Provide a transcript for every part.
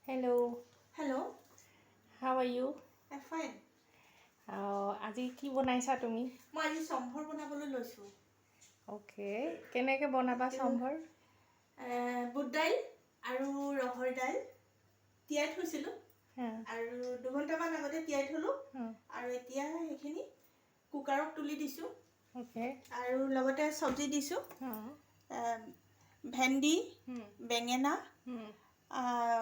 Hello, Hello, how are you? I'm fine. আজি কি বনাইছা তুমি? মই আজি চম্ভৰ বনাবলৈ লৈছোঁ। অ'কে, কেনেকৈ বনাবা এইটো চম্ভৰ? বুট দাইল আৰু ৰহৰ দাইল তিয়াই থৈছিলোঁ হা। আৰু 2 ঘণ্টামান আগতে তিয়াই থ'লোঁ। হা। আৰু এতিয়া সেইখিনি কুকাৰত তুলি দিছোঁ। অ'কে। আৰু লগতে চব্জি দিছোঁ। হা। ভেন্দি, হুম, বেঙেনা, হুম,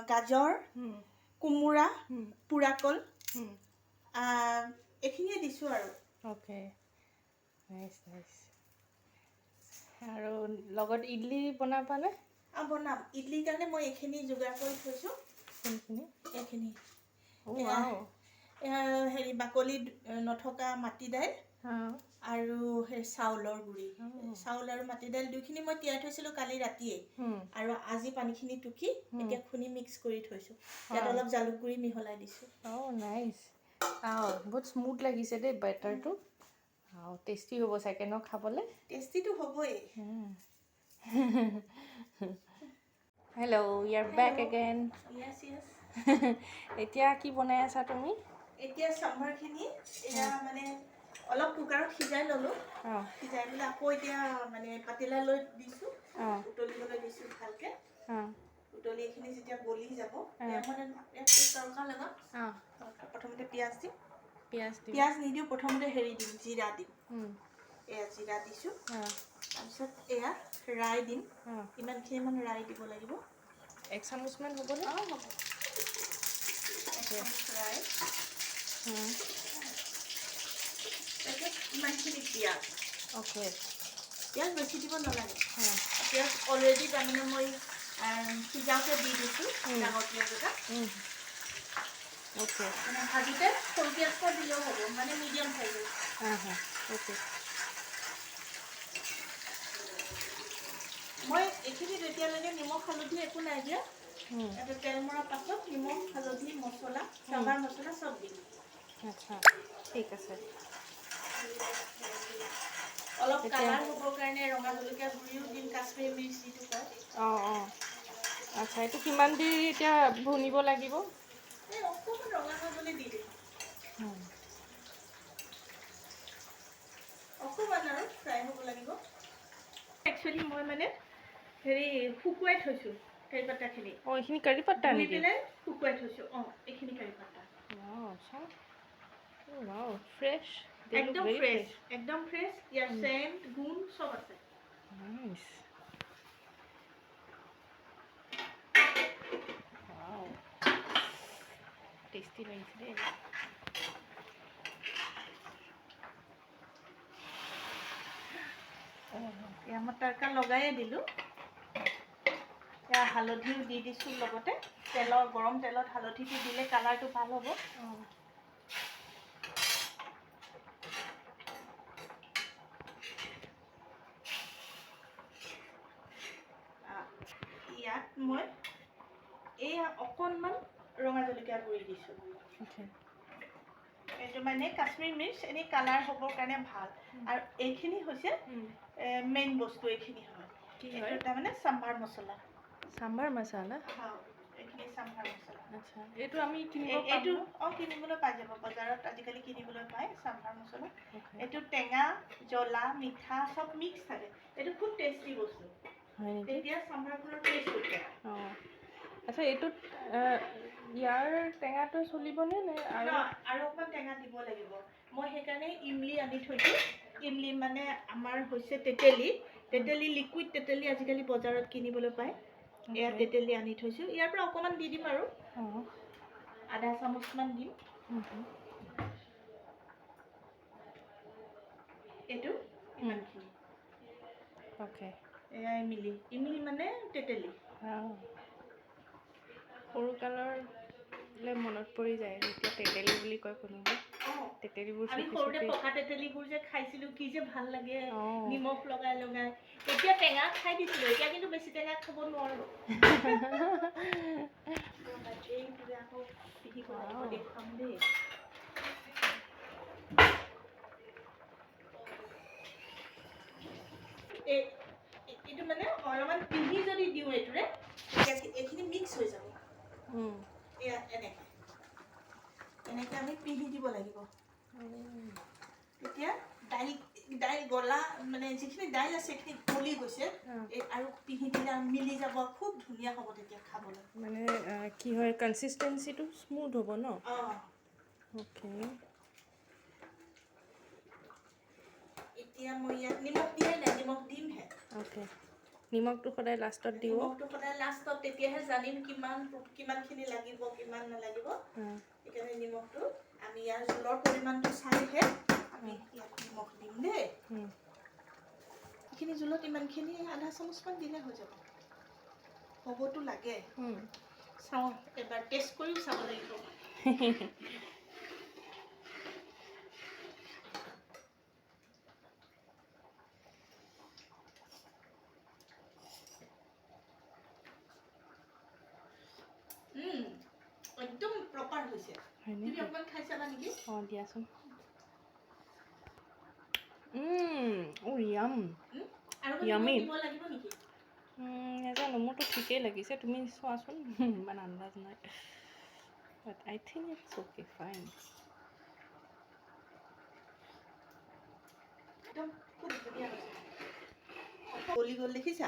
গাজৰ, হুম, কোমোৰা, হুম, পোৰাকল, হুম। এইখিনিয়ে দিছোঁ আৰু। Okay, nice nice. আৰু লগত ইডলি বনাবানে? আৰু বনাম। ইডলিৰ কাৰণে মই এইখিনি যোগাৰ কৰি থৈছোঁ। কোনখিনি? এইখিনি। অ' এয়া। ৱাও। এয়া হেৰি, বাকলি নথকা মাটি দাইল আৰু সেই চাউলৰ গুড়ি। অঁ। চাউল আৰু মাটি দাইল দুইখিনি মই তিয়াই থৈছিলোঁ কালি ৰাতিয়ে আৰু আজি পানীখিনি টুকি এতিয়া খুন্দি মিক্স কৰি থৈছোঁ। ইয়াত অলপ জালুক গুড়ি মিহলাই দিছোঁ। অ' নাইচ। বহুত স্মুথ লাগিছে দেই বেটাৰটো। অঁ, টেষ্টি হ'ব চাগে ন খাবলৈ? টেষ্টিটো হ'বই। Hello, we are back again. Yes. এতিয়া কি বনাই আছা তুমি? এতিয়া চাম্ভাৰখিনি এয়া মানে অলপ কুকাৰত সিজাই ল'লোঁ। সিজাই পেলাই আকৌ এতিয়া মানে পাতিলা লৈ দিছোঁ। উতলিবলৈ দিছোঁ ভালকৈ। উতলি এইখিনি যেতিয়া গলি যাব, এয়া মানে ইয়াত তৰকা লগাম। প্ৰথমতে পিঁয়াজ দিম। পিঁয়াজ দিম? পিঁয়াজ নিদিওঁ, প্ৰথমতে হেৰি দিম, জিৰা দিম। এয়া জিৰা দিছোঁ। তাৰপিছত এয়া ৰাই দিম। ইমানখিনিমান ৰাই দিব লাগিব। এক চামুচমান হ'বনে? অঁ, হ'ব। এক চামুচ ৰাই। তাৰপিছত ইমানখিনি পিঁয়াজ। পিঁয়াজ বেছি দিব নালাগে। পিঁয়াজ অলৰেডি তাৰমানে মই সিজাওঁতে দি দিছোঁ। ডাঙৰ পিঁয়াজ এটা। মানে ভাজোতে সৰু পিঁয়াজ এটা দিলেও হ'ব, মানে মিডিয়াম চাইজৰ। হা হা অ'কে। মই এইখিনিত এতিয়ালৈকে নিমখ হালধি একো নাই দিয়া। ইয়াতে তেল মৰাৰ পাছত নিমখ, হালধি, মছলা, চাম্বাৰ মছলা চব দিম। আচ্ছা, ঠিক আছে। অলপ কালাৰ হ'বৰ কাৰণে ৰঙা জলকীয়া গুড়িও দিম, কাশ্মীৰ মিৰ্চ যিটো কয়। অঁ অঁ আচ্ছা, এইটো কিমান দেৰি এতিয়া ভুনিব লাগিব? এই অকণমান ৰঙা হৈ গ'লে দি দিম। অকণমান আৰু ফ্ৰাই হ'ব লাগিব। একচুৱেলি মই মানে হেৰি শুকুৱাই থৈছোঁ কাৰি পাত্তাখিনি। অঁ, এইখিনি কাৰি পাত্তা ধুই নেকি? পেলাই শুকুৱাই থৈছোঁ। অঁ, এইখিনি কাৰি পাত্তা। Wow, fresh. একদম ফ্ৰেছ, একদম ফ্ৰেছ। ইয়াৰ চেণ্ট, গুণ চব আছে। নাইচ, ৱাও, টেষ্টি লাগিছে দেই। এয়া মই তৰকা লগায়ে দিলোঁ। এয়া হালধিও দি দিছোঁ লগতে। তেলৰ, গৰম তেলত হালধিটো দিলে কালাৰটো ভাল হ'ব। ইয়াত মই এয়া অকণমান ৰঙা জলকীয়া গুড়ি দিছোঁ। এইটো মানে কাশ্মীৰ মিৰ্চ, এনেই কালাৰ হ'বৰ কাৰণে ভাল। আৰু এইখিনি হৈছে মেইন বস্তু, এইখিনি হয়। কি এইটো হয়? তাৰমানে চাম্বাৰ মছলা। চাম্বাৰ মছলা? হয়, এইখিনি চাম্বাৰ মছলা। আচ্ছা, এইটো আমি কিনিব পাম এইটো ন? অঁ, কিনিবলৈ পাই যাব বজাৰত। আজিকালি কিনিবলৈ পায় চাম্বাৰ মছলা। এইটো টেঙা, জ্বলা, মিঠা চব মিক্স থাকে। এইটো খুব টেষ্টি বস্তু। হয় নেকি? তেতিয়া চাম্বাৰখনৰ টেষ্ট উঠে। অঁ, আচ্ছা, এইটোত ইয়াৰ টেঙাটো চলিবনে নে আৰু? ন, আৰু অকণমান টেঙা দিব লাগিব। মই সেইকাৰণে ইমলি আনি থৈছোঁ। ইমলি মানে আমাৰ হৈছে তেতেলী। তেতেলী, লিকুইড তেতেলী আজিকালি বজাৰত কিনিবলৈ পায়। এয়া তেতেলী আনি থৈছোঁ। ইয়াৰ পৰা অকণমান দি দিম আৰু। আধা চামুচমান দিম। এইটো ইমানখিনি। এয়া ইমলি। ইমলি মানে তেতেলী। অঁ, সৰুকাললৈ মনত পৰি যায় যেতিয়া তেতেলী বুলি কয় কোনোবাই। তেতেলীবোৰ আমি চুপি সৰুতে চুপি পকা তেতেলীবোৰ যে খাইছিলোঁ, কি যে ভাল লাগে। নিমখ লগাই লগাই। তেতিয়া টেঙা খাই দিছিলোঁ, এতিয়া কিন্তু বেছি টেঙা খাব নোৱাৰোঁ। এইটোৰে আকৌ পিহিব লাগিব। দেখুৱাম দেই। এইটো মানে অলপমান পিহি যদি দিওঁ এইটোৰে, তেতিয়া এইখিনি মিক্স হৈ যাব। আমি পিহি দিব লাগিব। তেতিয়া দাইল দাইল গলা, মানে যিখিনি দাইল আছে সেইখিনি গলি গৈছে আৰু পিহি দিলে মিলি যাব, খুব ধুনীয়া হ'ব তেতিয়া খাবলৈ। মানে কি হয়, কনচিষ্টেঞ্চিটো স্মুথ হ'ব ন? অঁ। অ'কে। এতিয়া মই ইয়াত নিমখ দিয়াই নাই, নিমখ দিমহে। অ'কে, নিমখটো সদায় লাষ্টত দিব। নিমখটো সদায় লাষ্টত, তেতিয়াহে জানিম কিমানখিনি লাগিব, কিমান নালাগিব। সেইকাৰণে নিমখটো আমি ইয়াৰ জোলৰ পৰিমাণটো চাইহে আমি ইয়াত নিমখ দিম দেই। এইখিনি জোলত ইমানখিনি আধা চামুচমান দিলে হৈ যাব, হ'বতো লাগে। চাওঁ, এবাৰ টেষ্ট কৰিও চাব লাগিব। একদম প্ৰপাৰ হৈছে। হয় তুমি নেকি? অকণমান খাই চাবা নেকি? অঁ, দিয়াচোন। অ' য়াম। আৰু Yummy. দিব লাগিব নেকি? নাজানো, মোৰতো ঠিকেই লাগিছে, তুমি চোৱাচোন, ইমান আন্দাজ নাই, but I think it's okay, fine. একদম খুব ধুনীয়া হৈছে, গলি গ'ল, দেখিছা?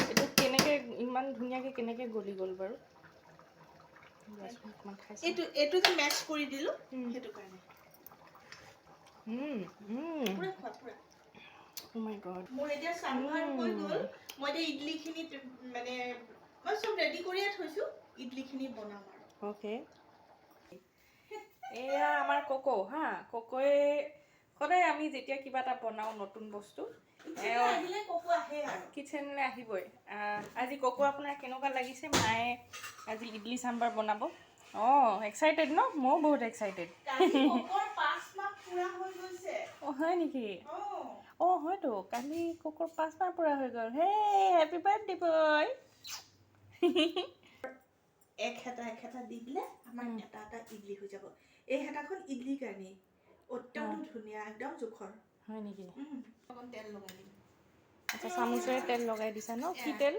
এইটো কেনেকৈ ইমান ধুনীয়াকৈ কেনেকৈ গলি গ'ল বাৰু? দিয়াচোন, অকণমান খাই চাওঁ। এইটো যে মেচ কৰি দিলোঁ, সেইটো কাৰণে। পুৰা খোৱা, পুৰা। অ' মাই গড। মোৰ এতিয়া চাম্বাৰ হৈ গ'ল। মই এতিয়া ইডলিখিনি, মানে মই চব ৰেডি কৰিয়ে থৈছোঁ, ইডলিখিনি বনাম আৰু। অ'কে, এয়া আমাৰ ককৌ হা। ককৌয়ে সদায়, আমি যেতিয়া কিবা এটা বনাওঁ নতুন বস্তু, কিটচেনলৈ আহিলে ককৌ আহে আৰু। কিটচেনলৈ আহিবই। আজি ককৌ আপোনাৰ কেনেকুৱা লাগিছে? মায়ে আজি ইডলি চাম্বাৰ বনাব। অঁ, এক্সাইটেড ন? ময়ো বহুত এক্সাইটেড। কালি ককৰ 5 মাহ পুৰা হৈ গৈছে। অঁ, হয় নেকি? অঁ। অঁ, হয়তো, কালি ককৰ 5 মাহ পুৰা হৈ গ'ল। হে, হেপী বাৰ্থডে বয়। এক হেতা এক হেতা দি দিলে আমাৰ এটা এটা ইডলি হৈ যাব। এই হেতাখন ইডলিৰ কাৰণেই অত্যন্ত ধুনীয়া, একদম জোখৰ। হয় নেকি? অকণ তেল লগাই দিম। আচ্ছা, চামুচেৰে তেল লগাই দিছা ন? কি তেল?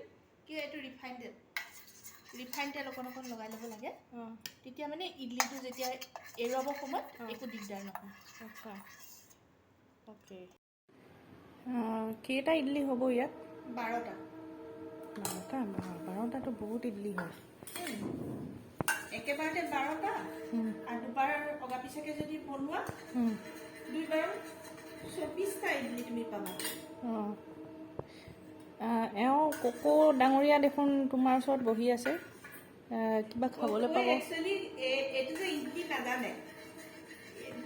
কি, এইটো ৰিফাইন তেল। ৰিফাইন তেল অকণ অকণ লগাই ল'ব লাগে, তেতিয়া মানে ইডলিটো যেতিয়া এৰুৱাব সময়ত একো দিগদাৰ নহয়। আচ্ছা, অ'কে। কেইটা ইডলি হ'ব ইয়াত? 12টা। 12টা? 12টাতো বহুত ইডলি হয়। একেবাৰতে 12টা আৰু দুবাৰ অগা পিছাকে যদি বনোৱা, দুইবাৰ 24টা ইডলি তুমি পাবা। অঁ, এওঁ ককৌ ডাঙৰীয়া দেখোন তোমাৰ ওচৰত বহি আছে, কিবা খাবলৈ পাব। একচুৱেলি এইটো যে ইডলি নাজানে,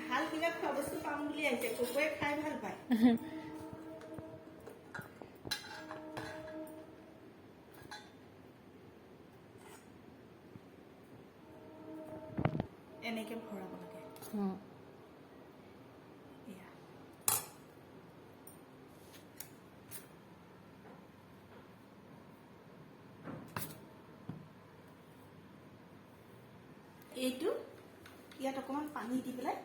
ভাল কিবা খোৱা বস্তু পাম বুলি আহিছে। ককৌৱে খাই ভাল পায়। এনেকে ভৰাব লাগে। এয়া। এইটো ইয়াত অকণমান পানী দি পেলাই,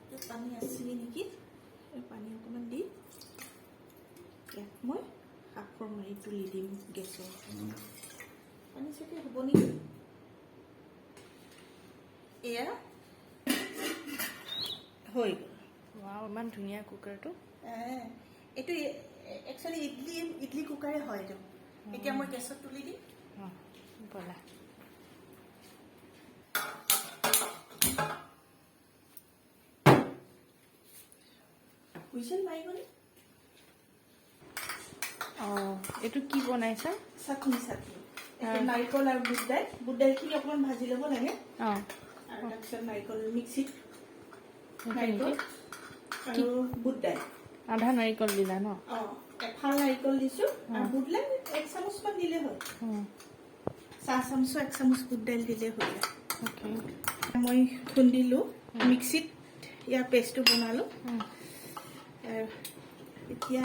ইয়াত পানী আছিলে নেকি, এই পানী অকণমান দি ইয়াত মই সাফৰ মাৰি তুলি দিম গেছৰ। পানী চাগে হ'ব নেকি? এয়া হৈ গ'ল। ৱাও, ইমান ধুনীয়া কুকাৰটো। এইটো একচুৱেলি ইডলি ইডলি কুকাৰে হয় এইটো। এতিয়া মই গেছত তুলি দিম। অঁ, ব'লা। হুইচেল মাৰি গ'লে। অঁ, এইটো কি বনাইছা? চাটনি। চাটনি, এইটো নাৰিকল আৰু বুট দাইল। বুট দাইলখিনি অকণমান ভাজি ল'ব লাগে আৰু তাৰপিছত নাৰিকল মিক্সিত, নাৰিকল আৰু বুট দাইল। আধা নাৰিকল দিলা ন? অঁ, এফাল নাৰিকল দিছোঁ আৰু বুট দাইল এক চামুচমান দিলে হ'ল। চাহ চামুচৰ এক চামুচ বুট দাইল দিলে হৈ যায়। মই খুন্দিলোঁ মিক্সিত, ইয়াৰ পেষ্টটো বনালোঁ। আৰু এতিয়া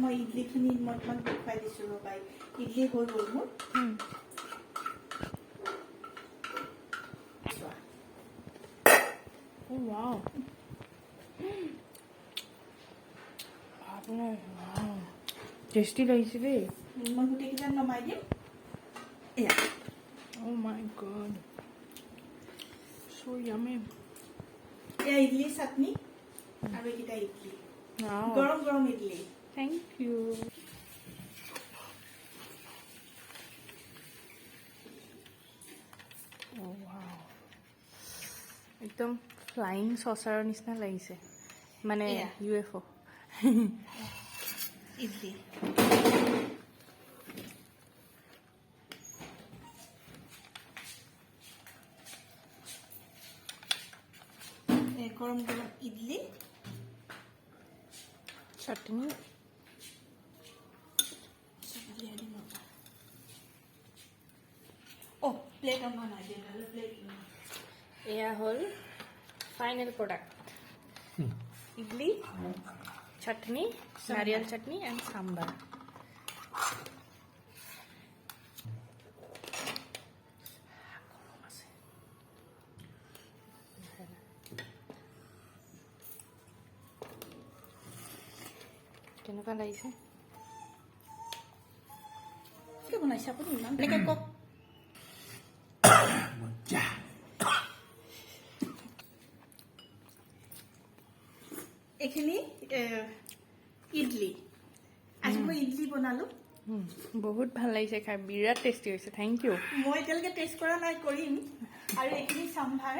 মই ইডলিখিনি মই তোমাক দেখুৱাই দিছোঁ, ৰ'বা। ইডলি হৈ গ'ল মোৰ। চোৱা। ৱাও, আপোনাৰ টেষ্টি লাগিছে দেই। মই গোটেইকেইটা নমাই দিম। এয়া। অ' মাই গড। So yummy. এয়া ইডলি চাটনি আৰু এইকেইটা ইডলি, গৰম গৰম ইডলি। Thank you. একদম ফ্লাইং চচাৰৰ নিচিনা লাগিছে মানে। এয়া। ইউএফঅ'। ইডলি। এই গৰম গৰম ইডলি। চাটনি। উলিয়াই দিম ৰ'বা। অ', প্লেট অনা নাই, দেউতালৈ প্লেট। এয়া হ'ল ফাইনেল প্ৰডাক্ট, ইডলি, চাটনি, নাৰিয়েল চাটনি এণ্ড চাম্বাৰ। গৰম আছে। কেনেকুৱা লাগিছে? কিয় বনাইছে আপুনি ইমান এনেকৈ কওক। মজা। এইখিনি ইডলি, আজি মই ইডলি বনালোঁ। বহুত ভাল লাগিছে খাই, বিৰাট টেষ্টি হৈছে। Thank you. মই এতিয়ালৈকে টেষ্ট কৰা নাই, কৰিম। আৰু এইখিনি চাম্ভাৰ,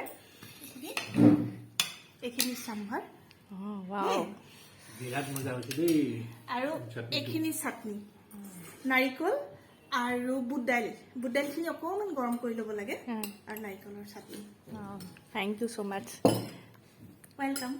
এইখিনি চাম্ভাৰ। অঁ, ৱাও। বিৰাট মজা হৈছে দেই। আৰু চাটনিটো। এইখিনি চাটনি, নাৰিকল আৰু বুট দাইল। বুট দাইলখিনি অকণমান গৰম কৰি ল'ব লাগে। আৰু নাৰিকলৰ চাটনি। Thank you so much. Welcome.